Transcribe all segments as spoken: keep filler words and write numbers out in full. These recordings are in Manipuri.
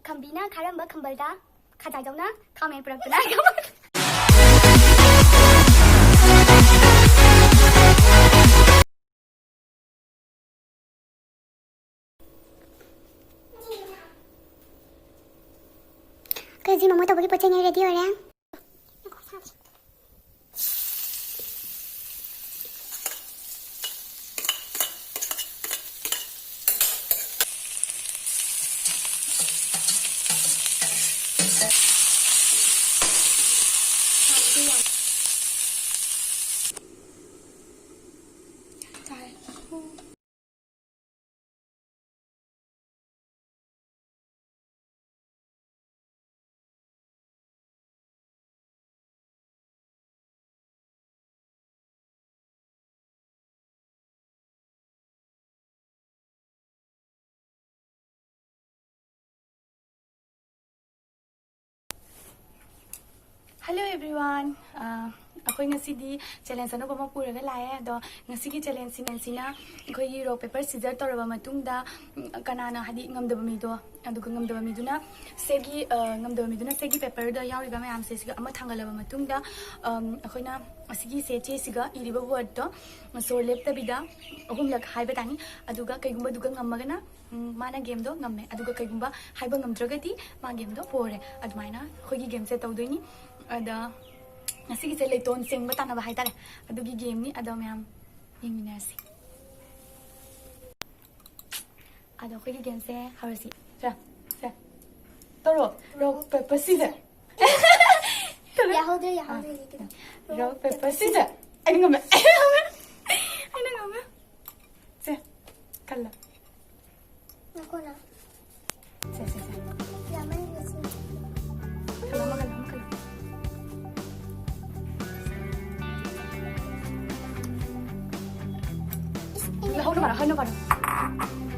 ꯈꯝꯕꯤꯅ ꯈꯥꯔꯝꯕ ꯈꯝꯕꯜꯗ ꯈꯖꯥꯏꯗꯧꯅ ꯈꯥꯃꯦꯟ ꯄꯨꯔꯛꯇꯨꯅ꯫ ꯑꯩꯈꯣꯏ ꯍꯧꯖꯤꯛ ꯃꯣꯃꯣ ꯇꯧꯕꯒꯤ ꯄꯣꯠ ꯆꯩ ꯉꯩ ꯔꯦꯗꯤ ꯑꯣꯏꯔꯦ꯫ Hello everyone. ꯑ, ꯑꯩꯈꯣꯏ ꯉꯁꯤꯗꯤ ꯆꯦꯂꯦꯟꯖ ꯑꯅꯧꯕ ꯑꯃ ꯄꯨꯔꯒ ꯂꯥꯛꯑꯦ꯫ ꯑꯗꯣ ꯉꯁꯤꯒꯤ ꯆꯦꯂꯦꯟꯖꯁꯤꯅ ꯑꯩꯈꯣꯏꯒꯤ ꯔꯣꯛ ꯄꯦꯄꯔ ꯁꯤꯖꯔ ꯇꯧꯔꯕ ꯃꯇꯨꯡꯗ, ꯎꯝ, ꯀꯅꯥꯅ, ꯍꯥꯏꯗꯤ, ꯉꯝꯗꯕ ꯃꯤꯗꯣ, ꯑꯗꯨꯒ ꯉꯝꯗꯕ ꯃꯤꯗꯨꯅ ꯁꯦꯒꯤ, ꯑ, ꯉꯝꯗꯕ ꯃꯤꯗꯨꯅ ꯁꯦꯒꯤ ꯄꯦꯄꯔꯗ ꯌꯥꯎꯔꯤꯕ ꯃꯌꯥꯝꯁꯦ ꯁꯤꯒ ꯑꯃ ꯊꯥꯡꯒꯠꯂꯕ ꯃꯇꯨꯡꯗ, ꯑꯝ, ꯑꯩꯈꯣꯏꯅ ꯑꯁꯤꯒꯤ ꯁꯦ ꯆꯦꯁꯤꯒ ꯏꯔꯤꯕ ꯋꯥꯔꯗꯇꯣ ꯁꯣꯔ ꯂꯦꯞꯇꯕꯤꯗ ꯑꯍꯨꯝꯂꯛ ꯍꯥꯏꯕ ꯇꯥꯅꯤ꯫ ꯑꯗꯨꯒ ꯀꯩꯒꯨꯝꯕ ꯑꯗꯨꯒ ꯉꯝꯃꯒꯅ, ꯎꯝ, ꯃꯥꯅ ꯒꯦꯝꯗꯣ ꯉꯝꯃꯦ꯫ ꯑꯗꯨꯒ ꯀꯩꯒꯨꯝꯕ ꯍꯥꯏꯕ ꯉꯝꯗ꯭ꯔꯒꯗꯤ ꯃꯥ ꯒꯦꯝꯗꯣ ꯄꯣꯔꯦ꯫ ꯑꯗꯨꯃꯥꯏꯅ ꯑꯩꯈꯣꯏꯒꯤ ꯒꯦꯝꯁꯦ ꯇꯧꯗꯣꯏꯅꯤ꯫ ꯑꯗ ꯉꯁꯤꯒꯤꯁꯦ ꯂꯩꯇꯣꯟ ꯁꯦꯡꯕ ꯇꯥꯟꯅꯕ ꯍꯥꯏꯇꯥꯔꯦ꯫ ꯑꯗꯨꯒꯤ ꯒꯦꯝꯅꯤ꯫ ꯑꯗꯣ ꯃꯌꯥꯝ ꯌꯦꯡꯃꯤꯟꯅꯔꯁꯤ꯫ ꯑꯗꯣ ꯑꯩꯈꯣꯏꯒꯤ ꯒꯦꯝꯁꯦ ꯍꯧꯔꯁꯤ꯫ ꯁꯦ, ꯁꯦ꯫ ꯇꯧꯔꯣ꯫ Rock, paper, scissor. ꯌꯥꯍꯧꯗ꯭ꯔꯦ, ꯌꯥꯍꯧꯗ꯭ꯔꯦ, ꯑꯥ꯫ ꯍꯧꯖꯤꯛꯀꯤꯗꯣ꯫ Rock, paper, scissor. ꯑꯩꯅ ꯉꯝꯃꯦ꯫ ꯑꯩꯅ ꯉꯝꯃꯦ꯫ ꯁꯦ, ꯈꯜꯂꯣ꯫ ꯉꯥꯏꯈꯣꯅ꯫ ꯁꯦ, ꯁꯦ, ꯁꯦ꯫ ꯌꯥꯝꯃꯟꯈ꯭ꯔꯦ ꯁꯤ꯫ ꯈꯜꯂꯣ, ꯑꯃ ꯈꯜꯂꯣ, ꯑꯃ ꯈꯜꯂꯣ꯫ ꯏꯁ, ꯑꯩꯅ ꯍꯧꯅ ꯄꯥꯔꯣ, ꯍꯧꯅ ꯄꯥꯔꯣ꯫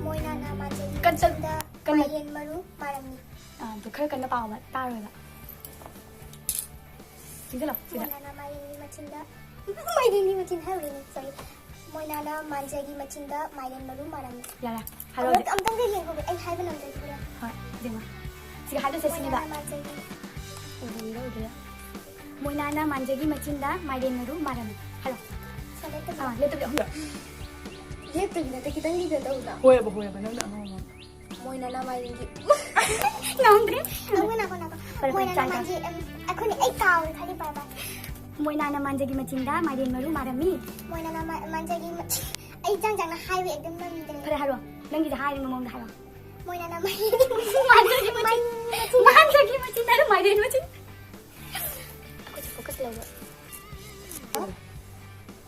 ꯃꯣꯏꯅꯥꯅ ꯃꯥꯟꯖꯒꯤ ꯀꯟ-, ꯀꯟ-, ꯆꯤꯡꯗ ꯀꯟꯅ ꯃꯥꯏꯔꯦꯟ ꯃꯔꯨ ꯃꯥꯔꯝꯃꯤ꯫ ꯑꯥ, ꯑꯗꯨ ꯈꯔ ꯀꯟꯅ ꯄꯥꯎꯕ, ꯇꯥꯔꯣꯏꯕ꯫ ꯁꯤꯗ ꯂꯥꯎ, ꯁꯤꯗ꯫ ꯃꯣꯏꯅꯥꯅ ꯃꯥꯏꯔꯦꯟꯒꯤ ꯃꯆꯤꯟꯗ, ꯃꯥꯏꯔꯦꯟꯒꯤ ꯃꯆꯤꯟ ꯍꯥꯏꯔꯨꯔꯦꯅꯦ, sorry꯫ ꯃꯣꯏꯅꯥꯅ ꯃꯥꯟꯖꯒꯤ ꯃꯆꯤꯟꯗ ꯃꯥꯏꯔꯦꯟ ꯃꯔꯨ ꯃꯥꯔꯝꯃꯤ꯫ ꯌꯥꯔꯦ, ꯍꯥꯏꯔꯣ ꯑꯃꯨꯛ-, ꯍꯧꯖꯤꯛ꯫ ꯑꯃꯨꯛꯇꯪꯒ ꯌꯦꯡꯍꯧꯒꯦ, ꯑꯩ ꯍꯥꯏꯕ ꯉꯝꯗ꯭ꯔꯗꯤ ꯍꯣꯔꯦꯟ꯫ ꯍꯣꯏ, ꯌꯦꯡꯉꯣ꯫ ꯁꯤꯒ ꯍꯥꯏꯗꯣꯏꯁꯦ ꯁꯤꯅꯦꯕ꯫ ꯃꯣꯏꯅꯥꯅ ꯃꯥꯟꯖꯒꯤ ꯃꯆꯤꯟꯗ ꯃꯥꯏꯔꯦꯟ ꯃꯔꯨ ꯃꯥꯔꯝꯃꯤ꯫ ꯍꯥꯏꯔꯣ꯫ ꯑꯥ, ꯂꯦꯞꯇꯕꯤ ꯑꯍꯨꯝꯂꯛ꯫ ꯂꯦꯞꯇꯕꯤ ꯅꯠꯇꯦ, ꯈꯤꯇꯪꯗꯤ ꯀꯩꯅꯣ ꯇꯧꯕꯗ꯫ ꯍꯣꯏꯕ, ꯍꯣꯏꯕ, ꯅꯪꯅ ꯑꯉꯥꯡ ꯑꯃ꯫ ꯃꯣꯏꯅꯥꯅ ꯃꯥꯏꯔꯦꯟꯒꯤ꯫ ꯉꯝꯗ꯭ꯔꯦ꯫ ꯑꯩꯈꯣꯏꯅ ꯆꯥꯏ, ꯆꯥꯏ꯫ ꯃꯥꯟꯖꯤ, ꯎꯝ, ꯑꯩꯈꯣꯏꯅ, ꯑꯩ ꯀꯥꯎꯔꯦ, ꯈꯔꯗꯤ ꯄꯥꯏ ꯄꯥꯏ꯫ ꯃꯣꯏꯅꯥꯅ ꯃꯥꯟꯖꯒꯤ ꯃꯆꯤꯟꯗ ꯃꯥꯏꯔꯦꯟ ꯃꯔꯨ ꯃꯥꯔꯝꯃꯤ꯫ ꯃꯣꯏꯅꯥꯅ ꯃꯥ-, ꯃꯥꯟꯖꯒꯤ ꯃꯆꯤꯟ-, ꯑꯩ ꯏꯆꯥꯡ ꯆꯥꯡꯅ ꯍꯥꯏꯕ ꯑꯦꯛꯗꯝ ꯉꯝꯗ꯭ꯔꯦ꯫ ꯐꯔꯦ, ꯍꯥꯏꯔꯣ꯫ ꯅꯪꯒꯤꯁꯦ ꯍꯥꯏꯔꯤꯕ ꯃꯑꯣꯡꯗ ꯍꯥꯏꯔꯣ꯫ ꯃꯣꯏꯅꯥꯅ ꯃꯥꯏꯔꯦꯟ꯫ ꯃꯥꯟꯖꯒꯤ ꯃꯆꯤꯟ꯫ ꯃꯥꯟꯖꯒꯤ ꯃꯆꯤꯟ ꯍꯥꯏꯔꯣ, ꯃꯥꯏꯔꯦꯟ ꯃꯆꯤꯟ꯫ ꯑꯩꯈꯣꯏꯁꯦ focus ꯂꯧꯕ꯫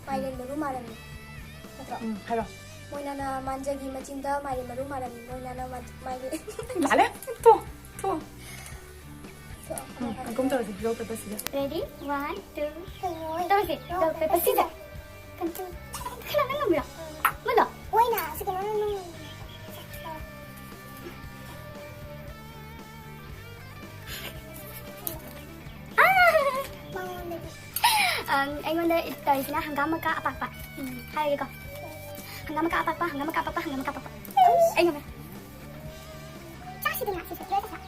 ꯃꯥꯏꯔꯦꯟ ꯃꯔꯨ ꯃꯥꯔꯝꯃꯤ꯫ ꯅꯠꯇ꯭ꯔꯣ? ꯎꯝ, ꯍꯥꯏꯔꯣ꯫ ꯃꯣꯏꯅꯥꯅ ꯃꯥꯟꯖꯒꯤ ꯃꯆꯤꯟꯗ ꯃꯥꯏꯔꯦꯟ ꯃꯔꯨ ꯃꯥꯔꯝꯃꯤ꯫ ꯃꯣꯏꯅꯥꯅ ꯃꯥꯟ-, ꯃꯥꯏꯔꯦꯟ꯫ ꯂꯥꯜꯂꯦ꯫ ꯇꯣ, ꯇꯣ꯫ ꯇꯣ, ꯎꯝ, ꯑꯃꯨꯛ ꯇꯧꯔꯁꯤ, rock, paper, scissors꯫ Ready? One, two, ꯍꯩꯔꯣꯏ꯫ ꯇꯧꯔꯁꯤ꯫ Rock, paper, scissors꯫ ꯀꯟꯇ꯭ꯔꯣꯜ꯫ ꯈꯔ ꯅꯪ ꯉꯝꯃꯤꯔꯣ? ꯎꯝ꯫ ꯉꯝꯗ꯭ꯔꯣ? ꯃꯣꯏꯅ ꯁꯤ ꯀꯩꯅꯣ ꯅꯪ ꯑꯥ! ꯃꯉꯣꯟꯗꯗꯤ꯫ ꯑꯪ, ꯑꯩꯉꯣꯟꯗ ꯇꯧꯔꯤꯁꯤꯅ ꯍꯪꯒꯥꯝ ꯃꯀꯥ ꯑꯄꯥꯛꯄ꯫ ꯎꯝ, ꯍꯥꯏꯔꯒꯦꯀꯣ꯫ ꯍꯪꯒꯥꯝ ꯃꯀꯥ ꯑꯄꯥꯛꯄ, ꯍꯪꯒꯥꯝ ꯃꯀꯥ ꯑꯄꯥꯛꯄ, ꯍꯪꯒꯥꯝ ꯃꯀꯥ ꯑꯄꯥꯛꯄ꯫ ꯑꯩ ꯉꯝꯃꯦ꯫ ꯆꯥꯁꯤꯗꯅ ꯁꯤꯁꯨ ꯂꯣꯏ ꯆꯠꯈ꯭ꯔꯦ꯫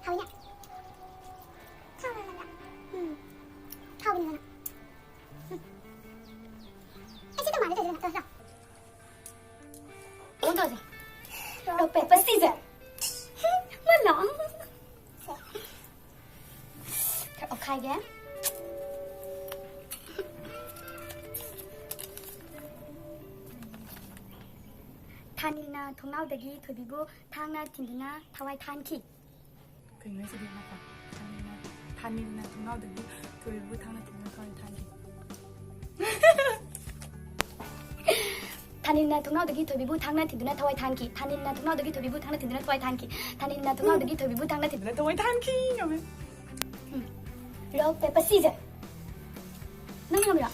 ꯍꯥꯎꯏꯅꯦ꯫ ꯊꯥꯎ ꯉꯧꯔꯒ꯫ ꯎꯝ꯫ ꯊꯥꯎꯒꯤ ꯃꯅꯝ꯫ ꯎꯝ꯫ ꯑꯩ ꯁꯤ ꯇꯣꯉꯥꯟꯅ ꯇꯧꯗꯣꯏꯅꯦ꯫ ꯇꯧꯔꯁꯤꯔꯣ? ꯀꯩꯅꯣ ꯇꯧꯁꯦ꯫ Rock, paper, scissors꯫ ꯃꯥ ꯂꯥꯛꯑꯣ꯫ ꯁꯦ꯫ ꯈꯔ ꯑꯣꯠꯈꯥꯏꯒꯦ꯫ ꯊꯥꯅꯤꯜꯅ ꯊꯣꯡꯅꯥꯎꯗꯒꯤ ꯊꯣꯏꯕꯤꯕꯨ ꯊꯥꯡꯅ ꯊꯤꯟꯗꯨꯅ ꯊꯋꯥꯏ ꯊꯥꯍꯟꯈꯤ꯫ ꯀꯩꯅꯣ ꯍꯥꯏꯁꯤꯗꯤ? ꯉꯥꯏꯈꯣ꯫ ꯊꯥꯅꯤꯜꯅ, ꯊꯥꯅꯤꯜꯅ ꯊꯣꯡꯅꯥꯎꯗꯒꯤ ꯊꯣꯏꯕꯤꯕꯨ ꯊꯥꯡꯅ ꯊꯤꯟꯗꯨꯅ ꯊꯋꯥꯏ ꯊꯥꯍꯟꯈꯤ꯫ ꯊꯥꯅꯤꯜꯅ ꯊꯣꯡꯅꯥꯎꯗꯒꯤ ꯊꯣꯏꯕꯤꯕꯨ ꯊꯥꯡꯅ ꯊꯤꯟꯗꯨꯅ ꯊꯋꯥꯏ ꯊꯥꯍꯟꯈꯤ꯫ ꯊꯥꯅꯤꯜꯅ ꯊꯣꯡꯅꯥꯎꯗꯒꯤ ꯊꯣꯏꯕꯤꯕꯨ ꯊꯥꯡꯅ ꯊꯤꯟꯗꯨꯅ ꯊꯋꯥꯏ ꯊꯥꯍꯟꯈꯤ꯫ ꯊꯥꯅꯤꯜꯅ ꯊꯣꯡꯅꯥꯎꯗꯒꯤ ꯊꯣꯏꯕꯤꯕꯨ ꯊꯥꯡꯅ ꯊꯤꯟꯗꯨꯅ ꯊꯋꯥꯏ ꯊꯥꯍꯟꯈꯤ꯫ ꯉꯝꯃꯦ꯫ ꯎꯝ꯫ Rock, paper, scissors꯫ ꯅꯪ ꯉꯝꯃꯤꯔꯣ?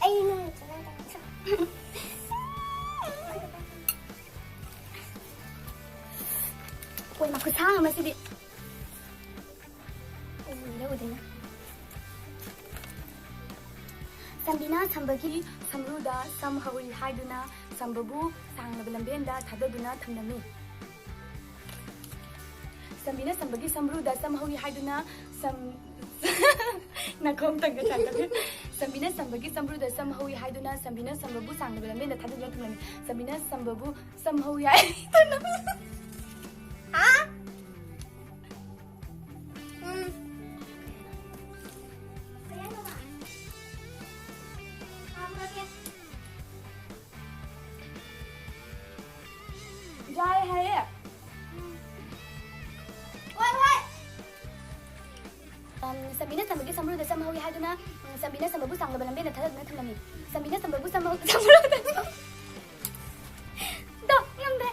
ꯑꯩ ꯅꯪ ꯑꯣꯏ, ꯃꯥ ꯈꯨꯠꯁꯥꯡ ꯑꯃ ꯁꯤꯗꯤ꯫ ꯎꯗ꯭ꯔꯦ, ꯎꯗ꯭ꯔꯦ꯫ ꯆꯥꯟꯕꯤꯅ ꯁꯝꯕꯒꯤ ꯁꯝꯂꯨꯗ ꯁꯝ ꯍꯧꯏ ꯍꯥꯏꯗꯨꯅ ꯁꯝꯕꯕꯨ ꯁꯥꯡꯂꯕ ꯂꯝꯕꯦꯟꯗ ꯊꯥꯗꯗꯨꯅ ꯊꯝꯂꯝꯃꯤ꯫ ꯁꯝꯕꯤꯅ ꯁꯝꯕꯒꯤ ꯁꯝꯕ꯭ꯔꯨꯗ ꯁꯝ ꯍꯧꯏ ꯍꯥꯏꯗꯨꯅ ꯁꯝ-, ꯅꯥꯈꯣꯡ ꯇꯪꯒ ꯇꯥꯏ ꯇꯧꯋꯦ꯫ ꯁꯝꯕꯤꯅ ꯁꯝꯕꯒꯤ ꯁꯝꯕ꯭ꯔꯨꯗ ꯁꯝ ꯍꯧꯏ ꯍꯥꯏꯗꯨꯅ ꯁꯝꯕꯤꯅ ꯁꯝꯕꯕꯨ ꯁꯥꯡꯂꯕ ꯂꯝꯕꯦꯟꯗ ꯊꯥꯗꯗꯨꯅ ꯊꯝꯂꯝꯃꯤ꯫ ꯁꯝꯕꯤꯅ ꯁꯝꯕꯕꯨ ꯁꯝ ꯍꯧꯏ ꯍꯥꯏꯗꯨꯅ꯫ ꯍꯥ? ꯎꯝ꯫ ꯌꯥꯏ ꯍꯥꯏꯌꯦ꯫ ꯍꯣꯏ, ꯍꯣꯏ꯫ ꯑꯝ, ꯁꯝꯕꯤꯅ ꯁꯝꯕꯒꯤ ꯁꯝꯕ꯭ꯔꯨꯗ ꯁꯝ ꯍꯧꯏ ꯍꯥꯏꯗꯨꯅ, ꯎꯝ, ꯁꯝꯕꯤꯅ ꯁꯝꯕꯕꯨ ꯁꯥꯡꯂꯕ ꯂꯝꯕꯦꯟꯗ ꯊꯥꯗꯗꯨꯅ ꯊꯝꯂꯝꯃꯤ꯫ ꯁꯝꯕꯤꯅ ꯁꯝꯕꯕꯨ ꯁꯝ ꯍꯧ-, ꯁꯝꯕ꯭ꯔꯨꯗ ꯁꯝ-, ꯗꯣ, ꯉꯝꯗ꯭ꯔꯦ꯫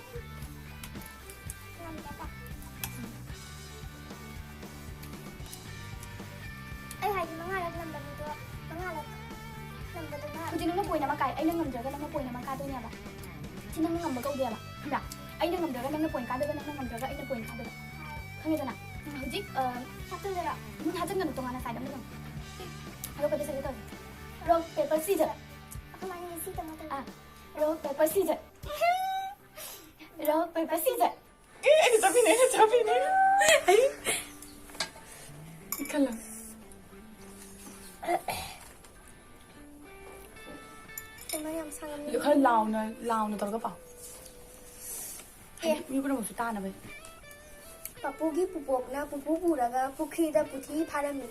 ꯑꯩ ꯍꯥꯏꯗꯤ ꯃꯉꯥꯔꯛ ꯂꯝꯕ ꯃꯤꯗꯣ ꯃꯉꯥꯔꯛ ꯂꯝꯕꯗꯨꯅ ꯍꯧꯖꯤꯛ ꯅꯪꯅ point ꯑꯃ ꯀꯥꯏ, ꯑꯩꯅ ꯉꯝꯗ꯭ꯔꯒ ꯅꯪꯅ point ꯑꯃ ꯀꯥꯗꯣꯏꯅꯦꯕ꯫ ꯁꯤ ꯅꯪꯅ ꯉꯝꯕ ꯀꯧꯗꯦꯕ, ꯈꯪꯕ꯭ꯔꯥ? ꯑꯩꯅ ꯉꯝꯗ꯭ꯔꯒ ꯅꯪꯅ point ꯀꯥꯗꯣꯏꯕ, ꯅꯪꯅ ꯉꯝꯗ꯭ꯔꯒ ꯑꯩꯅ point ꯀꯥꯗꯣꯏꯕ꯫ ꯈꯪꯉꯦꯗꯅ? ꯎꯝ, ꯍꯧꯖꯤꯛ, ꯑ, ꯍꯥꯞꯆꯤꯟꯖꯔꯣ? ꯎꯝ, ꯍꯥꯞꯆꯤꯟꯒꯅꯨ, ꯇꯣꯉꯥꯟꯅ side ꯑꯃꯗ ꯊꯝꯃꯣ꯫ ꯑꯗꯣ ꯀꯩꯗ ꯁꯦꯝꯒꯦ ꯇꯧꯁꯦ? Rock, paper, scissor꯫ ꯑꯩꯈꯣꯏ ꯃꯥꯅ ꯉꯁꯤ ꯇꯧꯅ ꯇꯧꯅ꯫ ꯑꯥ, rock, paper, scissor꯫ Rock, paper, scissor꯫ ꯑꯦ, ꯑꯩꯅ ꯆꯠꯃꯤꯟꯅꯩ, ꯑꯩꯅ ꯆꯠꯃꯤꯟꯅꯩ꯫ ꯑꯩ ꯈꯜꯂꯣ꯫ ꯀꯩꯅꯣ ꯌꯥꯝ ꯁꯥꯡꯉꯝꯅꯤ꯫ ꯈꯔ ꯂꯥꯎꯅ, ꯂꯥꯎꯅ ꯇꯧꯔꯒ ꯄꯥꯎ꯫ ꯑꯦ꯫ ꯍꯥꯏꯗꯤ ꯃꯤ ꯄꯨꯝꯅꯃꯛꯁꯨ ꯇꯥꯅꯕ꯫ ꯄꯄꯨꯒꯤ ꯄꯨꯕꯣꯛꯅ ꯄꯨꯄꯨ ꯄꯨꯔꯒ ꯄꯨꯈ꯭ꯔꯤꯗ ꯄꯨꯊꯤ ꯐꯥꯔꯝꯃꯤ꯫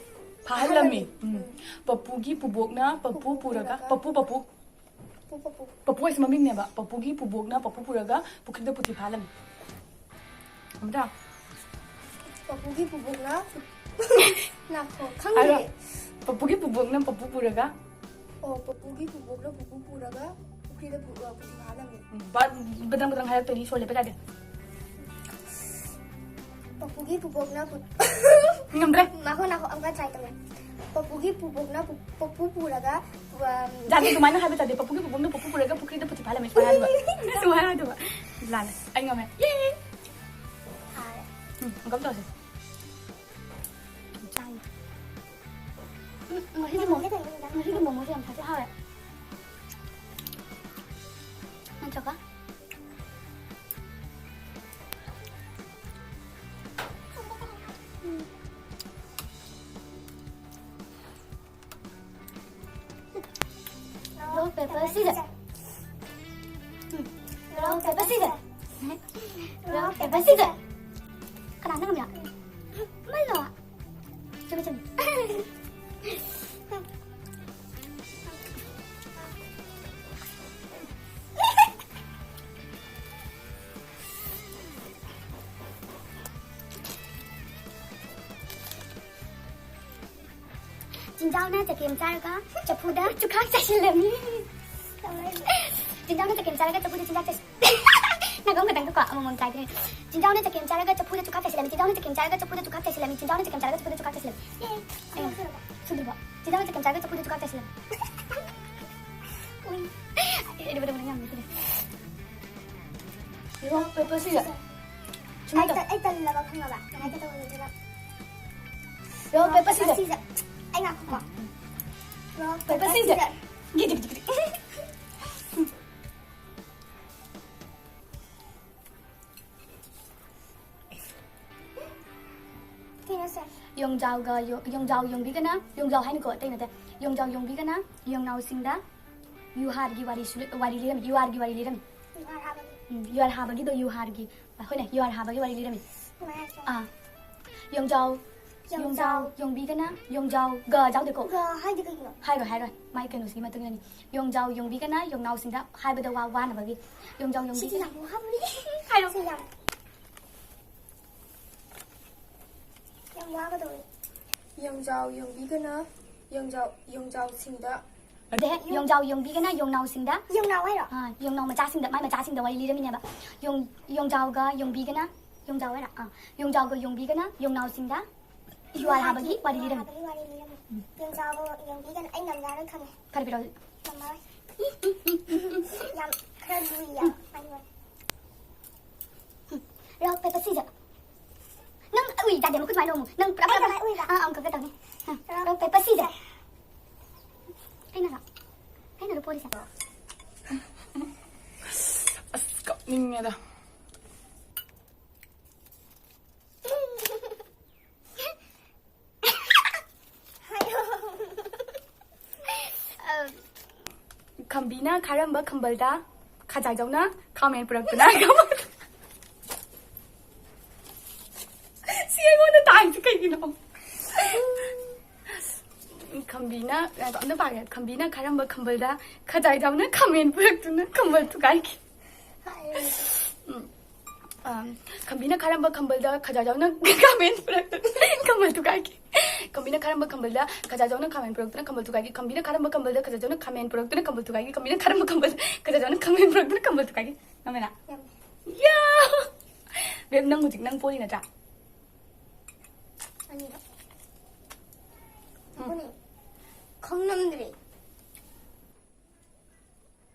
ꯐꯥꯍꯜꯂꯝꯃꯤ꯫ ꯐꯥꯍꯜꯂꯝꯃꯤ꯫ ꯎꯝ꯫ ꯎꯝ꯫ ꯄꯄꯨꯒꯤ ꯄꯨꯕꯣꯛꯅ ꯄꯄꯨ ꯄꯨꯄꯨ ꯄꯨꯔꯒ, ꯄꯨꯔꯒ ꯄꯄꯨ, ꯄꯄꯨ꯫ ꯄꯨ ꯄꯄꯨ꯫ ꯄꯄꯨ ꯍꯥꯏꯁꯤ ꯃꯃꯤꯡꯅꯦꯕ꯫ ꯄꯄꯨꯒꯤ ꯄꯨꯕꯣꯛꯅ ꯄꯄꯨ ꯄꯨꯔꯒ ꯄꯨꯈ꯭ꯔꯤꯗ ꯄꯨꯊꯤ ꯐꯥꯍꯜꯂꯝꯃꯤ꯫ ꯑꯃꯨꯛꯇ꯫ ꯄꯄꯨꯒꯤ ꯄꯨꯕꯣꯛꯅ ꯉꯥꯏꯈꯣ, ꯈꯪꯗꯦ꯫ ꯍꯥꯏꯔꯣ꯫ ꯄꯄꯨꯒꯤ ꯄꯨꯕꯣꯛꯅ ꯄꯄꯨ ꯄꯨꯔꯒ꯫ ꯑꯣ, ꯄꯄꯨꯒꯤ ꯄꯨꯕꯣꯛꯅ ꯄꯄꯨ ꯄꯨꯔꯒ ꯄꯨꯈ꯭ꯔꯤꯗ ꯄꯨ-, ꯑ, ꯄꯨꯊꯤ ꯐꯥꯍꯜꯂꯝꯃꯤ꯫ ꯎꯝ, ꯕ-, ꯕꯗꯪ ꯕꯗꯪ ꯍꯥꯏꯔꯛꯇꯣꯏꯅꯤ, ꯁꯣꯔ ꯂꯦꯞꯄ ꯌꯥꯗꯦ꯫ ꯄꯄꯨꯒꯤ ꯄꯨꯕꯣꯛꯅ ꯄꯨ-, ꯉꯝꯗ꯭ꯔꯦ꯫ ꯉꯥꯏꯈꯣ, ꯉꯥꯏꯈꯣ, ꯑꯃꯨꯛꯀ try ꯇꯧꯒꯦ꯫ ꯄꯄꯨꯒꯤ ꯄꯨꯕꯣꯛꯅ ꯄꯨ-, ꯄꯄꯨ ꯄꯨꯔꯒ, ꯎꯝ, ꯌꯥꯗꯦ, ꯑꯗꯨꯃꯥꯏꯅ ꯍꯥꯏꯕ ꯌꯥꯗꯦ꯫ ꯄꯄꯨꯒꯤ ꯄꯨꯕꯣꯛꯅ ꯄꯄꯨ ꯄꯨꯔꯒ ꯄꯨꯈ꯭ꯔꯤꯗ ꯄꯨꯊꯤ ꯐꯥꯍꯜꯂꯝꯃꯤ꯫ ꯁꯨꯃꯥꯏꯅ ꯍꯥꯏꯗꯣꯏꯕ꯫ ꯁꯨꯃꯥꯏꯅ ꯍꯥꯏꯗꯣꯏꯕ꯫ ꯂꯥꯜꯂꯦ꯫ ꯑꯩ ꯉꯝꯃꯦ꯫ ꯌꯦ! ꯐꯥꯔꯦ꯫ ꯎꯝ, ꯑꯃꯨꯛꯀ ꯑꯃ ꯇꯧꯁꯦ꯫ ꯆꯥꯏ꯫ ꯎꯝ, ꯉꯁꯤꯒꯤ ꯃꯣꯃꯣ-, ꯉꯁꯤꯒꯤ ꯃꯣꯃꯣꯁꯦ ꯌꯥꯝ ꯊꯥꯖ ꯍꯥꯎꯋꯦ꯫ Scissor. ꯎꯝ꯫ Rock, paper, scissor. Rock, paper, scissor. ꯀꯅꯥꯅ ꯉꯝꯃꯤꯅꯣ? ꯃꯩꯂꯣ? ꯆꯨꯝꯃꯦ, ꯆꯨꯝꯃꯦ꯫ ꯆꯤꯟꯖꯥꯎꯅ ꯆꯀꯦꯝ ꯆꯥꯔꯒ ꯆꯐꯨꯗ ꯆꯨꯈꯥꯛ ꯆꯥꯏꯁꯤꯜꯂꯝꯃꯤ꯫ ꯆꯤꯟꯖꯥꯎꯅ ꯆꯀꯦꯝ ꯆꯥꯔꯒ ꯆꯐꯨꯗ ꯆꯨꯈꯥꯛ ꯆꯥꯏꯁꯤꯜ-, ꯅꯥꯀꯝ ꯈꯛꯇꯪꯒꯀꯣ, ꯑꯃꯃꯝ ꯆꯥꯏꯗꯣꯏꯅꯦ꯫ ꯆꯤꯟꯖꯥꯎꯅ ꯆꯀꯦꯝ ꯆꯥꯔꯒ ꯆꯐꯨꯗ ꯆꯨꯈꯥꯛ ꯆꯥꯏꯁꯤꯜꯂꯝꯃꯤ꯫ ꯆꯤꯟꯖꯥꯎꯅ ꯆꯀꯦꯝ ꯆꯥꯔꯒ ꯆꯐꯨꯗ ꯆꯨꯈꯥꯛ ꯆꯥꯏꯁꯤꯜꯂꯝꯃꯤ꯫ ꯆꯤꯟꯖꯥꯎꯅ ꯆꯀꯦꯝ ꯆꯥꯔꯒ ꯆꯐꯨꯗ ꯆꯨꯈꯥꯛ ꯆꯥꯏꯁꯤꯜꯂꯝꯃꯤ꯫ ꯑꯦ, ꯁꯨꯗ꯭ꯔꯤꯕꯣ? ꯆꯤꯟꯖꯥꯎꯅ ꯆꯀꯦꯝ ꯆꯥꯔꯒ ꯆꯐꯨꯗ ꯆꯨꯈꯥꯛ ꯆꯥꯏꯁꯤꯜꯂꯝꯃꯤ꯫ ꯎꯏ꯫ ꯑꯦ, ꯑꯦ, ꯑꯦ, ꯑꯦ, ꯑꯦ, ꯌꯥꯝ ꯅꯨꯡꯁꯤꯔꯦ꯫ Rock, paper, scissor꯫ ꯑꯩ ꯁꯨꯃꯥꯏꯅ ꯇꯧ꯫ ꯇ-, ꯑꯩ ꯇꯜꯂꯕ ꯈꯪꯉꯕ? ꯀꯃꯥꯏꯅ ꯇꯧꯕꯅꯣ ꯑꯗꯨꯒ? Rock, paper, scissor꯫ ꯑꯩ ꯉꯥꯏꯈꯣꯀꯣ꯫ Rock, paper, paper, scissor꯫ Scissor꯫ ꯒꯤꯗꯤ, ꯒꯤꯗꯤ, ꯒꯤꯗꯤ꯫ ꯀꯩꯅꯣ ꯁꯦ? ꯌꯣꯡꯖꯥꯎꯒ ꯌꯣ-, ꯌꯣꯡꯖꯥꯎ ꯌꯣꯡꯕꯤꯒꯅ, ꯌꯣꯡꯖꯥꯎ ꯍꯥꯏꯅꯤꯀꯣ, ꯑꯇꯩ ꯅꯠꯇꯦ꯫ ꯌꯣꯡꯖꯥꯎ ꯌꯣꯡꯕꯤꯒꯅ ꯌꯣꯡꯅꯥꯎꯁꯤꯡꯗ ꯌꯨꯍꯥꯔꯒꯤ ꯋꯥꯔꯤꯁꯨ ꯂꯤ-, ꯋꯥꯔꯤ ꯂꯤꯔꯝꯃꯤ, ꯌꯨꯍꯥꯔꯒꯤ ꯋꯥꯔꯤ ꯂꯤꯔꯝꯃꯤ꯫ ꯌꯨꯍꯥꯔ ꯍꯥꯕꯒꯤ꯫ ꯎꯝ, ꯌꯨꯍꯥꯔ ꯍꯥꯕꯒꯤꯗꯣ ꯌꯨꯍꯥꯔꯒꯤ, ꯑ, ꯍꯣꯏꯅꯦ, ꯌꯨꯍꯥꯔ ꯍꯥꯕꯒꯤ ꯋꯥꯔꯤ ꯂꯤꯔꯝꯃꯤ꯫ ꯅꯨꯡꯉꯥꯏꯇ꯭ꯔꯣ? ꯑꯥ꯫ ꯌꯣꯡꯖꯥꯎ, ꯌꯣꯡꯖꯥꯎ꯫ ꯌꯣꯡꯖꯥꯎ ꯌꯣꯡꯕꯤꯒꯅ, ꯌꯣꯡꯖꯥꯎ ꯒ ꯌꯥꯎꯗꯦꯀꯣ? ꯒ ꯍꯥꯏꯗꯤ ꯀꯩꯒꯤꯅꯣ? ꯍꯥꯏꯔꯣꯏ, ꯍꯥꯏꯔꯣꯏ꯫ ꯃꯥꯏ ꯀꯩꯅꯣꯁꯤꯒꯤ ꯃꯇꯨꯡ ꯏꯟꯅꯅꯤ꯫ ꯌꯣꯡꯖꯥꯎ ꯌꯣꯡꯕꯤꯒꯅ ꯌꯣꯡꯅꯥꯎꯁꯤꯡꯗ ꯍꯥꯏꯕꯗ ꯋꯥ ꯋꯥꯅꯕꯒꯤ꯫ ꯌꯣꯡꯖꯥꯎ ꯁꯤꯗꯤ ꯌꯣꯡꯕꯤꯒꯅ ꯌꯥꯝ ꯋꯥꯕꯅꯤ꯫ ꯍꯥꯏꯔꯣ꯫ ꯁꯤ ꯌꯥꯝ, ꯌꯥꯝ ꯋꯥꯒꯗꯧꯔꯤ꯫ ꯌꯣꯡꯖꯥꯎ ꯌꯣꯡꯕꯤꯒꯅ ꯌꯣꯡꯖꯥꯎ, ꯌꯣꯡꯖꯥꯎꯁꯤꯡꯗ꯫ ꯅꯠꯇꯦꯍꯦ, ꯌꯣꯡꯖꯥꯎ ꯌꯣꯡꯕꯤꯒꯅ ꯌꯣꯡꯅꯥꯎꯁꯤꯡꯗ꯫ ꯌꯣꯡꯅꯥꯎ ꯍꯥꯏꯔꯣ? ꯑꯥ, ꯌꯣꯡꯅꯥꯎ ꯃꯆꯥꯁꯤꯡꯗ, ꯃꯥꯏ ꯃꯆꯥꯁꯤꯡꯗ ꯋꯥꯔꯤ ꯂꯤꯔꯝꯃꯤꯅꯦꯕ꯫ ꯌꯣꯡ-, ꯌꯣꯡꯖꯥꯎꯒ ꯌꯣꯡꯕꯤꯒꯅ, ꯌꯣꯡꯖꯥꯎ ꯍꯥꯏꯔꯣ? ꯑꯥ, ꯌꯣꯡꯖꯥꯎꯒ ꯌꯣꯡꯕꯤꯒꯅ ꯌꯣꯡꯅꯥꯎꯁꯤꯡꯗ ꯌꯨꯍꯥꯔ ꯍꯥꯕꯒꯤ ꯋꯥꯔꯤ ꯂꯤꯔꯝꯃꯤ꯫ ꯌꯨꯍꯥꯔ ꯍꯥꯕꯒꯤ ꯋꯥꯔꯤ ꯂꯤꯔꯝꯃꯤ꯫ ꯎꯝ꯫ ꯌꯣꯡꯖꯥꯎꯒ ꯌꯣꯡꯕꯤꯒꯅ ꯑꯩ ꯉꯝꯖꯔꯣꯏ ꯈꯪꯉꯦ꯫ ꯐꯔꯦ, ꯐꯔꯦ꯫ ꯉꯝꯃꯔꯣꯏ꯫ ꯌꯥꯝ ꯈꯔ ꯂꯨꯏ ꯌꯥꯝ꯫ ꯎꯝ꯫ ꯍꯥꯏꯕ ꯋꯥꯅꯤ꯫ ꯎꯝ꯫ Rock, paper, scissor꯫ ꯅꯪ, ꯎꯏ, ꯌꯥꯗꯦ, ꯃꯈꯨꯠ ꯁꯨꯃꯥꯏꯅ ꯂꯣꯡꯉꯨ꯫ ꯅꯪ ꯄꯨꯔꯥ, ꯄꯨꯔꯥ, ꯑꯩ ꯄꯨꯔꯥ꯫ ꯀꯃꯥꯏꯅ ꯎꯏꯕ? ꯑꯥ, ꯑꯥ, ꯑꯃꯨꯛ ꯀꯛꯀꯦ ꯇꯧꯅꯤ꯫ ꯑꯥ, rock, paper, scissor꯫ ꯑꯩꯅꯔꯣ? ꯑꯩꯅꯔꯣ ꯄꯣꯔꯤꯁꯦ? ꯑꯁ, ꯀꯞꯅꯤꯡꯉꯦꯗ꯫ ꯍꯥꯏꯌꯣ꯫ ꯑ, ꯈꯝ-, ꯕꯤꯅ ꯈꯥꯔꯝꯕ ꯈꯝꯕꯜꯗ ꯈꯖꯥꯏꯖꯧꯅ ꯈꯥꯃꯦꯟ ꯄꯨꯔꯛꯇꯨꯅ ꯈꯝꯕꯜ-, ꯁꯤ ꯑꯩꯉꯣꯟꯗ ꯇꯥꯏꯁꯤ ꯀꯩꯒꯤꯅꯣ? ꯈꯝꯕꯤꯅ, ꯉꯥꯏꯈꯣ, ꯑꯝꯇ ꯄꯥꯒꯦ꯫ ꯈꯝꯕꯤꯅ ꯈꯥꯔꯝꯕ ꯈꯝꯕꯜꯗ ꯈꯖꯥꯏꯖꯧꯅ ꯈꯥꯃꯦꯟ ꯄꯨꯔꯛꯇꯨꯅ ꯈꯝꯕꯜ ꯊꯨꯒꯥꯏꯈꯤ꯫ ꯎꯝ꯫ ꯑꯝ, ꯈꯝꯕꯤꯅ ꯈꯥꯔꯝꯕ ꯈꯝꯕꯜꯗ ꯈꯖꯥꯏꯖꯧꯅ ꯈꯥꯃꯦꯟ ꯄꯨꯔꯛꯇꯨꯅ ꯈꯝꯕꯜ ꯊꯨꯒꯥꯏꯈꯤ꯫ ꯈꯝꯕꯤꯅ ꯈꯥꯔꯝꯕ ꯈꯝꯕꯜꯗ ꯈꯖꯥꯏꯖꯧꯅ ꯈꯥꯃꯦꯟ ꯄꯨꯔꯛꯇꯨꯅ ꯈꯝꯕꯜ ꯊꯨꯒꯥꯏꯈꯤ꯫ ꯈꯝꯕꯤꯅ ꯈꯥꯔꯝꯕ ꯈꯝꯕꯜꯗ ꯈꯖꯥꯏꯖꯧꯅ ꯈꯥꯃꯦꯟ ꯄꯨꯔꯛꯇꯨꯅ ꯈꯝꯕꯜ ꯊꯨꯒꯥꯏꯈꯤ꯫ ꯈꯝꯕꯤꯅ ꯈꯥꯔꯝꯕ ꯈꯝꯕꯜꯗ ꯈꯖꯥꯏꯖꯧꯅ ꯈꯥꯃꯦꯟ ꯄꯨꯔꯛꯇꯨꯅ ꯈꯝꯕꯜ ꯊꯨꯒꯥꯏꯈꯤ꯫ ꯉꯝꯃꯦꯅ? ꯌꯥꯝꯃꯦ꯫ ꯌꯥ! ꯕꯦꯕ, ꯅꯪ ꯍꯧꯖꯤꯛ ꯅꯪ ꯄꯣꯔꯤ ꯅꯠꯇ꯭ꯔꯥ? ꯑꯅꯤꯔꯛ꯫ ꯎꯝ꯫ ꯑꯗꯨꯅꯦ꯫ ꯈꯪꯂꯝꯗ꯭ꯔꯦ꯫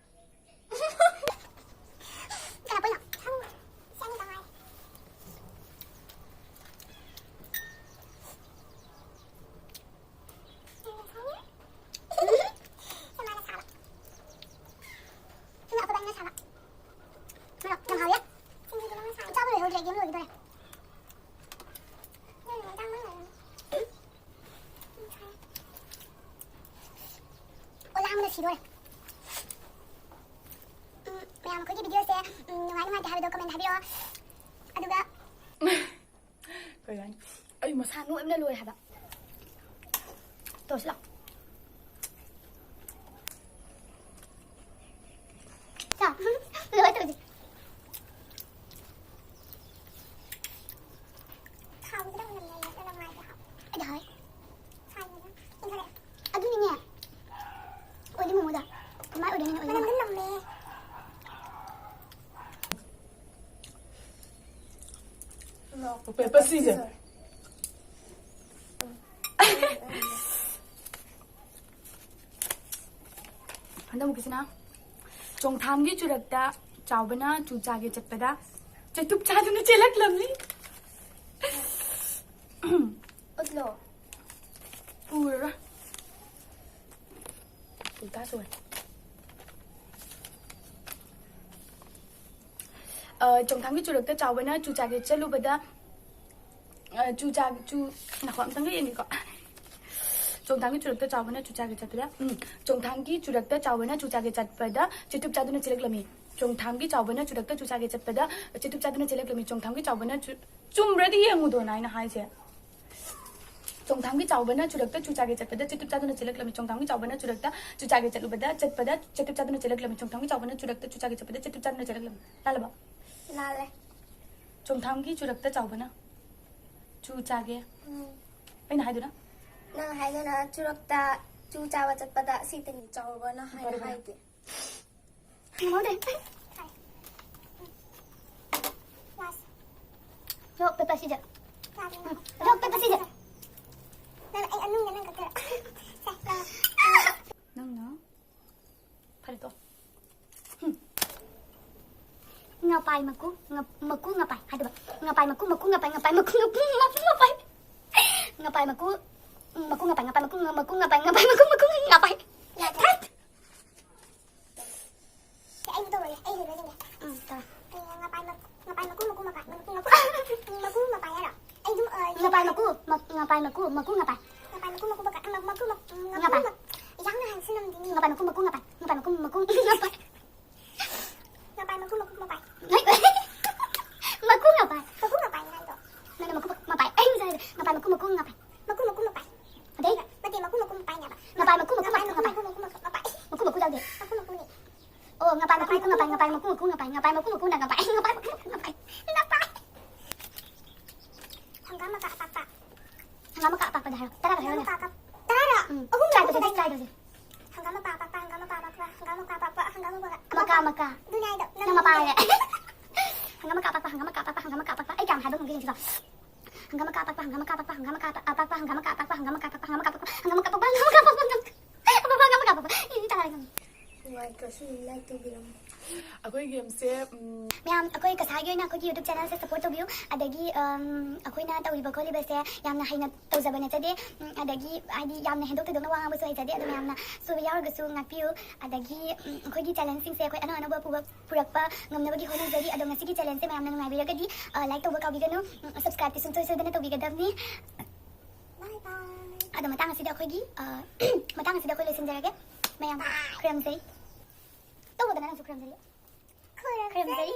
ꯀꯌꯥ ꯄꯣꯏꯅꯣ? ꯁꯪ-, ꯁꯤ ꯑꯅꯤ ꯇꯧ ꯉꯥꯏꯔꯦ꯫ ꯁꯤ ꯉꯁꯥꯏꯅꯦ꯫ ꯁꯤ ꯃꯥꯅ ꯁꯥꯕ꯫ ꯁꯤꯅ ꯑꯩꯈꯣꯏ ꯕꯥꯅꯤꯅ ꯁꯥꯕ꯫ ꯃꯣꯔꯣꯛ ꯌꯥꯝ ꯍꯥꯎꯋꯦ꯫ ꯁꯤꯡꯖꯨꯗꯨ ꯅꯪꯅ ꯁꯥꯕ꯫ ꯆꯥꯕ ꯂꯣꯏꯍꯧꯗ꯭ꯔꯦ, ꯒꯦꯝ ꯂꯣꯏꯈꯤꯗꯣꯔꯦ꯫ ꯅꯪꯅ ꯏꯟꯖꯥꯡ ꯂꯣꯏ ꯂꯩꯔꯝꯃꯤ꯫ ꯑꯣ, ꯂꯥꯡꯕꯅ ꯁꯤꯗꯣꯔꯦ꯫ ꯎꯝ, ꯃꯌꯥꯝ ꯑꯩꯈꯣꯏꯒꯤ ꯚꯤꯗꯤꯑꯣꯁꯦ, ꯎꯝ, ꯅꯨꯡꯉꯥꯏ ꯅꯨꯡꯉꯥꯏꯇꯦ ꯍꯥꯏꯕꯗꯣ ꯀꯃꯦꯟ ꯍꯥꯏꯕꯤꯔꯛꯑꯣ꯫ ꯑꯗꯨꯒ ꯀꯩ ꯍꯥꯏꯅꯤ? ꯑꯩ ꯃꯁꯥ ꯅꯣꯏꯕꯅ ꯂꯣꯏꯔꯦ ꯍꯥꯏꯕ꯫ ꯇꯧꯁꯤ ꯂꯥꯎ꯫ ꯆꯥꯎ꯫ ꯂꯣꯏ ꯇꯧꯁꯤ꯫ ꯊꯥꯎꯁꯤꯗ ꯑꯣꯏꯅ ꯃꯦꯠꯂꯒ ꯉꯥꯏꯒꯦ ꯍꯥꯏꯕ꯫ ꯑꯩꯗꯤ ꯍꯥꯎꯋꯦ꯫ ꯁꯥꯏꯗꯅ ꯏꯪꯈꯠꯂꯛꯑꯦ꯫ ꯑꯗꯨꯅꯤꯅꯦ꯫ ꯑꯣꯏꯂꯤ ꯃꯣꯃꯣꯗ꯫ ꯀꯃꯥꯏ ꯑꯣꯏꯗꯣꯏꯅꯣ ꯑꯣꯏꯂꯤ ꯃꯣꯃꯣ? ꯃꯅꯝꯗꯤ ꯅꯝꯃꯦ꯫ ꯄꯦꯄꯔ ꯁꯤꯁꯦ꯫ ꯍꯟꯗꯛꯃꯨꯛꯀꯤꯁꯤꯅ ꯆꯣꯡꯊꯥꯝꯒꯤ ꯆꯨꯔꯛꯇ ꯆꯥꯎꯕꯅ ꯆꯨ ꯆꯥꯒꯦ ꯆꯠꯄꯗ ꯆꯩꯇꯨꯞ ꯆꯥꯗꯨꯅ ꯆꯦꯜꯂꯛꯂꯝꯃꯤ꯫ ꯎꯠꯂꯣ꯫ ꯎꯔꯔꯣꯏ꯫ ꯎꯜꯇꯥ ꯁꯨꯔꯦ꯫ ꯑ, ꯆꯣꯡꯊꯥꯝꯒꯤ ꯆꯨꯔꯛꯇ ꯆꯥꯎꯕꯅ ꯆꯨ ꯆꯥꯒꯦ ꯆꯠꯂꯨꯕꯗ, ꯑ, ꯆꯨ ꯆꯥ-, ꯆꯨ-, ꯉꯥꯏꯈꯣ, ꯑꯝꯇꯪꯒ ꯌꯦꯡꯒꯦꯀꯣ꯫ ꯆꯣꯡꯊꯥꯝꯒꯤ ꯆꯨꯔꯛꯇ ꯆꯥꯎꯕꯅ ꯆꯨꯆꯥꯒꯦ ꯆꯠꯄꯗ, ꯎꯝ, ꯆꯣꯡꯊꯥꯝꯒꯤ ꯆꯨꯔꯛꯇ ꯆꯥꯎꯕꯅ ꯆꯨꯆꯥꯒꯦ ꯆꯠꯄꯗ ꯆꯤꯇꯨꯞ ꯆꯥꯗꯨꯅ ꯆꯦꯜꯂꯛꯂꯝꯃꯤ꯫ ꯆꯣꯡꯊꯥꯝꯒꯤ ꯆꯥꯎꯕꯅ ꯆꯨꯔꯛꯇ ꯆꯨꯆꯥꯒꯦ ꯆꯠꯄꯗ ꯆꯤꯇꯨꯞ ꯆꯥꯗꯨꯅ ꯆꯦꯜꯂꯛꯂꯝꯃꯤ꯫ ꯆꯣꯡꯊꯥꯝꯒꯤ ꯆꯥꯎꯕꯅ ꯆꯨ-, ꯆꯨꯝꯕ꯭ꯔꯗꯤ ꯌꯦꯡꯉꯨꯗꯣꯅ ꯑꯩꯅ ꯍꯥꯏꯁꯦ꯫ ꯆꯣꯡꯊꯥꯝꯒꯤ ꯆꯥꯎꯕꯅ ꯆꯨꯔꯛꯇ ꯆꯨꯆꯥꯒꯦ ꯆꯠꯄꯗ ꯆꯤꯇꯨꯞ ꯆꯥꯗꯨꯅ ꯆꯦꯜꯂꯛꯂꯝꯃꯤ꯫ ꯆꯣꯡꯊꯥꯝꯒꯤ ꯆꯥꯎꯕꯅ ꯆꯨꯔꯛꯇ ꯆꯨꯆꯥꯒꯦ ꯆꯠꯂꯨꯕꯗ ꯆꯠꯄꯗ ꯆꯤꯇꯨꯞ ꯆꯥꯗꯨꯅ ꯆꯦꯜꯂꯛꯂꯝꯃꯤ꯫ ꯆꯣꯡꯊꯥꯝꯒꯤ ꯆꯥꯎꯕꯅ ꯆꯨꯔꯛꯇ ꯆꯨꯆꯥꯒꯦ ꯆꯠꯄꯗ ꯆꯤꯇꯨꯞ ꯆꯥꯗꯨꯅ ꯆꯦꯜꯂꯛꯂꯝꯃꯤ꯫ ꯂꯥꯜꯂꯕ? ꯂꯥꯜꯂꯦ꯫ ꯆꯣꯡꯊꯥꯝꯒꯤ ꯆꯨꯔꯛꯇ ꯆꯥꯎꯕꯅ ꯆꯨ ꯆꯥꯒꯦ꯫ ꯎꯝ꯫ ꯑꯩꯅ ꯍꯥꯏꯗꯨꯅ? ꯅꯪ ꯍꯥꯏꯗꯨꯅ ꯆꯨꯔꯛꯇ ꯆꯨ ꯆꯥꯕ ꯆꯠꯄꯗ ꯁꯤꯇꯅꯤ꯫ ꯆꯥꯎꯕꯅ ꯍꯥꯏꯅ ꯐꯔꯦ, ꯐꯔꯦ꯫ ꯍꯥꯏꯗꯦ꯫ ꯉꯝꯍꯧꯗ꯭ꯔꯦ꯫ Rock, paper, scissor. ꯎꯝ꯫ Rock, paper, scissor. ꯅꯪ ꯑꯩ ꯑꯅꯨꯡꯅ ꯅꯪ ꯀꯛꯀꯦꯔꯥ? ꯁꯦ, ꯅꯪ꯫ ꯅꯪꯅ? ꯐꯔꯦ, ꯇꯣ꯫ ꯍꯨꯝ꯫ ꯉꯄꯥꯏ ꯃꯀꯨ, ꯉ-, ꯃꯀꯨ ꯉꯄꯥꯏ ꯍꯥꯏꯗꯕ꯫ ꯉꯄꯥꯏ ꯃꯀꯨ, ꯃꯀꯨ ꯉꯄꯥꯏ, ꯉꯄꯥꯏ ꯃꯀꯨ, ꯃꯀꯨ, ꯃꯀꯨ ꯉꯄꯥꯏ꯫ ꯉꯄꯥꯏ ꯃꯀꯨ, ꯎꯝ, ꯃꯀꯨ ꯉꯄꯥꯏ, ꯉꯄꯥꯏ ꯃꯀꯨ, ꯉ-, ꯃꯀꯨ ꯉꯄꯥꯏ, ꯉꯄꯥꯏ ꯃꯀꯨ, ꯃꯀꯨ ꯉꯄꯥꯏ꯫ ꯌꯥꯗ꯭ꯔꯦ꯫ ꯁꯦ, ꯑꯩ ꯇꯧꯔꯒꯦ꯫ ꯑꯩ ꯍꯩꯕꯁꯤꯡꯁꯦ꯫ ꯎꯝ, ꯇꯧꯔꯣ꯫ ꯑꯩ ꯉꯄꯥꯏ ꯃꯛ-, ꯉꯄꯥꯏ ꯃꯀꯨ, ꯃꯀꯨ ꯉꯄꯥꯏ, ꯃꯀꯨ, ꯃꯀꯨ, ꯃꯀꯨ ꯉꯄꯥꯏ ꯍꯥꯏꯔꯣ? ꯑꯩ ꯑꯗꯨꯝ, ꯑ, ꯉꯄꯥꯏ ꯃꯀꯨ, ꯃꯛ-, ꯉꯄꯥꯏ ꯃꯀꯨ, ꯃꯀꯨ ꯉꯄꯥꯏ꯫ ꯉꯄꯥꯏ ꯃꯀꯨ, ꯃꯀꯨ ꯕꯀꯥ-, ꯃ-, ꯃꯀꯨ ꯃꯛ-, ꯃꯀꯨ ꯉꯄꯥꯏ꯫ ꯃꯛ-, ꯌꯥꯝꯅ ꯍꯥꯏꯁꯤꯟꯅꯕꯗꯨꯅꯤ꯫ ꯉꯄꯥꯏ ꯃꯀꯨ, ꯃꯀꯨ ꯉꯄꯥꯏ꯫ ꯉꯄꯥꯏ ꯃꯀꯨ, ꯃꯀꯨ ꯉꯄꯥꯏ꯫ ꯉꯄꯥꯏ ꯃꯀꯨ, ꯃꯀꯨ ꯉꯄꯥꯏ꯫ ꯃꯀꯨ ꯉꯄꯥꯏ꯫ ꯃꯀꯨ ꯉꯄꯥꯏꯅꯤ ꯍꯥꯏꯗꯣ꯫ ꯅꯪꯅ ꯃꯀꯨ ꯃꯄꯥꯏ꯫ ꯑꯩ ꯉꯁꯥꯏ ꯍꯥꯏꯗꯣ ꯉꯄꯥꯏ ꯃꯀꯨ, ꯃꯀꯨ ꯉꯄꯥꯏ꯫ ꯃꯀꯨ, ꯃꯀꯨ ꯉꯄꯥꯏ꯫ ꯑꯗꯩ? ꯅꯠꯇꯦ, ꯃꯀꯨ, ꯃꯀꯨ ꯉꯄꯥꯏꯅꯦꯕ꯫ ꯉꯄꯥꯏ ꯃꯀꯨ, ꯃꯀꯨ ꯉꯄꯥꯏ, ꯉꯄꯥꯏ꯫ ꯃꯀꯨ, ꯃꯀꯨ ꯉꯄꯥꯏ꯫ ꯃꯀꯨ, ꯃꯀꯨ ꯌꯥꯎꯗꯦ꯫ ꯃꯀꯨ, ꯃꯀꯨꯅꯤ꯫ ꯑꯣ, ꯉꯄꯥꯏ ꯃꯀꯨ, ꯃꯀꯨ ꯉꯄꯥꯏ, ꯉꯄꯥꯏ ꯃꯀꯨ, ꯃꯀꯨ ꯉꯄꯥꯏ, ꯉꯄꯥꯏ ꯃꯀꯨ, ꯃꯀꯨꯅ ꯉꯄꯥꯏ, ꯉꯄꯥꯏ ꯃꯀꯨ, ꯉꯄꯥꯏ꯫ ꯉꯄꯥꯏ꯫ ꯍꯪꯒꯥꯝ ꯃꯀꯥ ꯑꯄꯥꯛꯄ꯫ ꯍꯪꯒꯥꯝ ꯃꯀꯥ ꯑꯄꯥꯛꯄꯗ ꯍꯥꯏꯔꯣ꯫ ꯇꯔꯥꯗ ꯍꯥꯏꯔꯣ꯫ ꯍꯪꯒꯥꯝ ꯃꯀꯥ ꯑꯄꯥꯛ-, ꯇꯔꯥꯔꯣ? ꯎꯝ꯫ ꯑꯍꯨꯝ try ꯇꯧꯁꯦ, ꯑꯍꯨꯝ try ꯇꯧꯁꯦ꯫ ꯍꯪꯒꯥꯝ ꯃꯄꯥ ꯑꯄꯥꯛꯄ, ꯍꯪꯒꯥꯝ ꯃꯄꯥ ꯑꯄꯥꯛꯄ, ꯍꯪꯒꯥꯝ ꯃꯄꯥ ꯑꯄꯥꯛꯄ, ꯍꯪꯒꯥꯝ ꯃꯄꯥ ꯃꯀꯥ, ꯃꯀꯥ꯫ ꯑꯗꯨꯅꯦ ꯍꯥꯏꯗꯣ꯫ ꯅꯪ ꯃꯄꯥ ꯍꯥꯏꯔꯦ꯫ ꯍꯪꯒꯥꯝ ꯃꯀꯥ ꯑꯄꯥꯛꯄ, ꯍꯪꯒꯥꯝ ꯃꯀꯥ ꯑꯄꯥꯛꯄ, ꯍꯪꯒꯥꯝ ꯃꯀꯥ ꯑꯄꯥꯛꯄ꯫ ꯑꯩ ꯀꯌꯥꯝ ꯍꯥꯏꯕ ꯉꯝꯒꯦ ꯌꯦꯡꯁꯤꯀꯣ꯫ ꯍꯪꯒꯥꯝ ꯃꯀꯥ ꯑꯄꯥꯛꯄ, ꯍꯪꯒꯥꯝ ꯃꯀꯥ ꯑꯄꯥꯛꯄ, ꯍꯪꯒꯥꯝ ꯃꯀꯥ ꯑꯄꯥꯛꯄ, ꯍꯪꯒꯥꯝ ꯃꯀꯥ ꯑꯄꯥꯛꯄ, ꯍꯪꯒꯥꯝ ꯃꯀꯥ ꯑꯄꯥꯛꯄ, ꯍꯪꯒꯥꯝ ꯃꯀꯥ ꯑꯄꯥꯛꯄ, ꯍꯪꯒꯥꯝ ꯃꯀꯥ ꯑꯄꯥꯛꯄ꯫ ꯏ, ꯇꯥꯔꯦ ꯉꯝꯃꯦ꯫ ꯅꯨꯡꯉꯥꯏꯇ꯭ꯔꯁꯨ like ꯇꯧꯕꯤꯔꯝꯃꯣ꯫ ꯑꯩꯈꯣꯏ gameꯁꯦ, ꯎꯝ, ꯃꯌꯥꯝ, ꯑꯩꯈꯣꯏ ꯀꯁꯥꯒꯤ ꯑꯣꯏꯅ ꯑꯩꯈꯣꯏꯒꯤ YouTube channelꯁꯦ support ꯇꯧꯕꯤꯌꯨ꯫ ꯑꯗꯒꯤ, ꯎꯝ, ꯑꯩꯈꯣꯏꯅ ꯇꯧꯔꯤꯕ ꯈꯣꯠꯂꯤꯕꯁꯦ ꯌꯥꯝꯅ ꯍꯩꯅ ꯇꯧꯖꯕ ꯅꯠꯆꯗꯦ꯫ ꯎꯝ, ꯑꯗꯒꯤ ꯍꯥꯏꯗꯤ ꯌꯥꯝꯅ ꯍꯦꯟꯗꯣꯛ ꯊꯣꯏꯗꯣꯛꯅ ꯋꯥ ꯉꯥꯡꯕꯁꯨ ꯍꯩꯖꯗꯦ꯫ ꯑꯗꯨ ꯃꯌꯥꯝꯅ ꯁꯣꯏꯕ ꯌꯥꯎꯔꯒꯁꯨ ꯉꯥꯛꯄꯤꯌꯨ꯫ ꯑꯗꯒꯤ, ꯎꯝ, ꯑꯩꯈꯣꯏꯒꯤ challengeꯁꯤꯡꯁꯦ ꯑꯩꯈꯣꯏ ꯑꯅꯧ ꯑꯅꯧꯕ ꯄꯨꯕ-, ꯄꯨꯔꯛꯄ ꯉꯝꯅꯕꯒꯤ ꯍꯣꯠꯅꯖꯔꯤ꯫ ꯑꯗꯣ ꯉꯁꯤꯒꯤ challengeꯁꯦ ꯃꯌꯥꯝꯅ ꯅꯨꯡꯉꯥꯏꯕꯤꯔꯒꯗꯤ, ꯑ, like ꯇꯧꯕ ꯀꯥꯎꯕꯤꯒꯅꯨ꯫ ꯎꯝ, subscribeꯇꯤ ꯁꯨꯡꯁꯣꯏ ꯁꯣꯏꯗꯅ ꯇꯧꯕꯤꯒꯗꯕꯅꯤ꯫ Bye bye. ꯑꯗꯣ ꯃꯇꯥꯡ ꯑꯁꯤꯗ ꯑꯩꯈꯣꯏꯒꯤ ꯑ, ꯃꯇꯥꯡ ꯑꯁꯤꯗ ꯑꯩꯈꯣꯏ ꯂꯣꯏꯁꯤꯟꯖꯔꯒꯦ꯫ ꯃꯌꯥꯝ ꯈꯨꯔꯨꯝꯖꯔꯤ꯫ ꯇꯧꯔꯣꯗꯅ ꯅꯪꯁꯨ ꯈꯨꯔꯨꯝꯖꯔꯤ꯫ ꯈꯨꯔꯨꯝꯖꯔꯤ꯫